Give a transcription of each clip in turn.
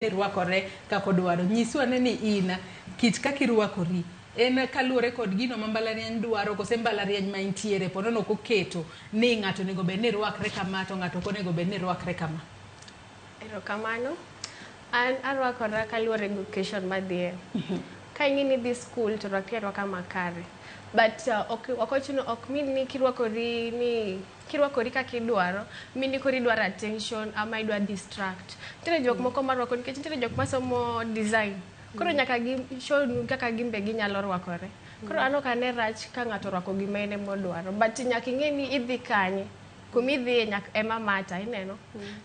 Rwakore kaka odwaro. Nyiswa ane ni in kit kaka irwakori en kaluwore kod gino ma mbalariany dwaro kose mbalariany ma intiere ponono ok oketo ni ng'ato onego bed ni rwakre kama to ng'ato ok onego bed ni rwakre kama. Erokamano. An arwakora kaluwore gi occasion madhiye. Ka ing'e ni idhi school to rwakri arwaka makare. But ok ok ochuno ok mean ni kirwakori ni Kirwakori kaka idwaro, mean ni koro idwaro attention ama idwa distract. Nitiere jok moko marwako nikech nitiere jok masomo design. Koro nyaka gi show nu kaka gin be ginyalo rwakore. Koro an ok ane rach ka ng'ato orwako gima en ema odwaro. But nyaka ing'e ni idhi kanye. Kuma idhiye nyaka ema matter, ineno.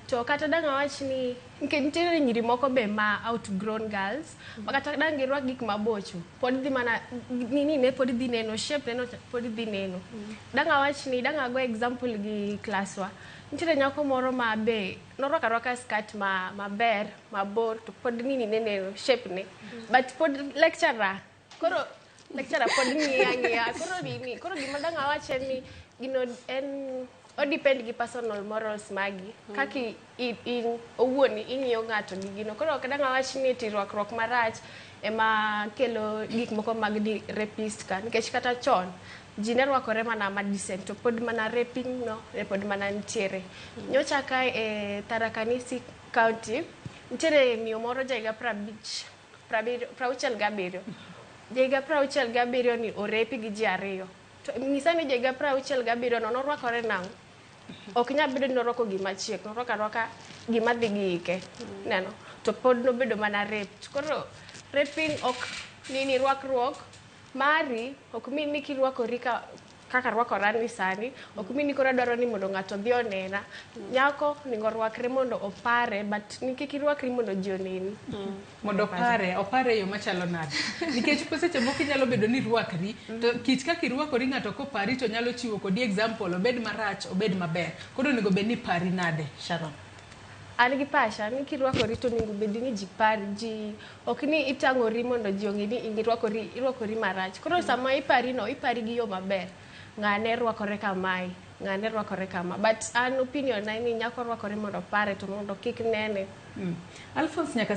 To kata dang' awach ni nikech nitiere nyiri moko be ma outgrown girls ma kata dang' girwak gik mabocho pod dhi mana nini ne pod dhi neno shape neno pod dhi neno. Dang' awach ni dang' ago example gi class wa. Nitiere nyako moro ma be norwako arwaka skirt ma maber mabor to pod nini ne neno shape ne. But pod lecturer koro lecturer pod ng'iya ang'iya koro nini koro gima dang' awach en ni gino en o depend gi personal morals magi kaka in owuon ing'iyo ng'ato gi gino koro ok dang' awach ni ti rwakruok marach ema kelo gik moko mag di rapist ka nikech kata chon ji ne rwakore mana ma decent to pod mana raping no ne pod mana nitiere. Nyocha kae e Tharaka Nithi county nitiere miyo moro ja higa 50 67. Ja higa 67 ni orepi gi ji ariyo. To nyisa ni ja higa 67 no norwakore nang'o? Ok nyal bedo ni norwako gima chiek, norwako arwaka gima dhi gi ike. Neno? To pod nobedo mana raped. Koro raping ok nini rwakruok mari ok mean ni kirwakori ka kaka arwakora ni sani ok mean ni koro adwaro ni mondo ng'ato odhi onena. Nyako onego orwakre mondo opare but ni kik irwakri mondo ji oneni. Mondo opare, opare e yo machalo nade? Nikech seche moko inyalo bedo ni irwakri, to kit kaka irwakori ng'ato kopari to nyalo chiwo kodi example, obed marach, obed maber. Koro onego bed ni ipari nade, Sharon? An gi pacha ni kirwakori to onego bed ni ji pari, ji ok ni itang'ori mondo ji ong'e ni in irwakori, irwakori marach. Koro sama ipari no, ipari gi yo maber. Ng'ane rwakore kamae, ng'ane rwakore kama. But an opinion na ni nyako rwakore mondo opare to mondo kik nene. Alphonse nyaka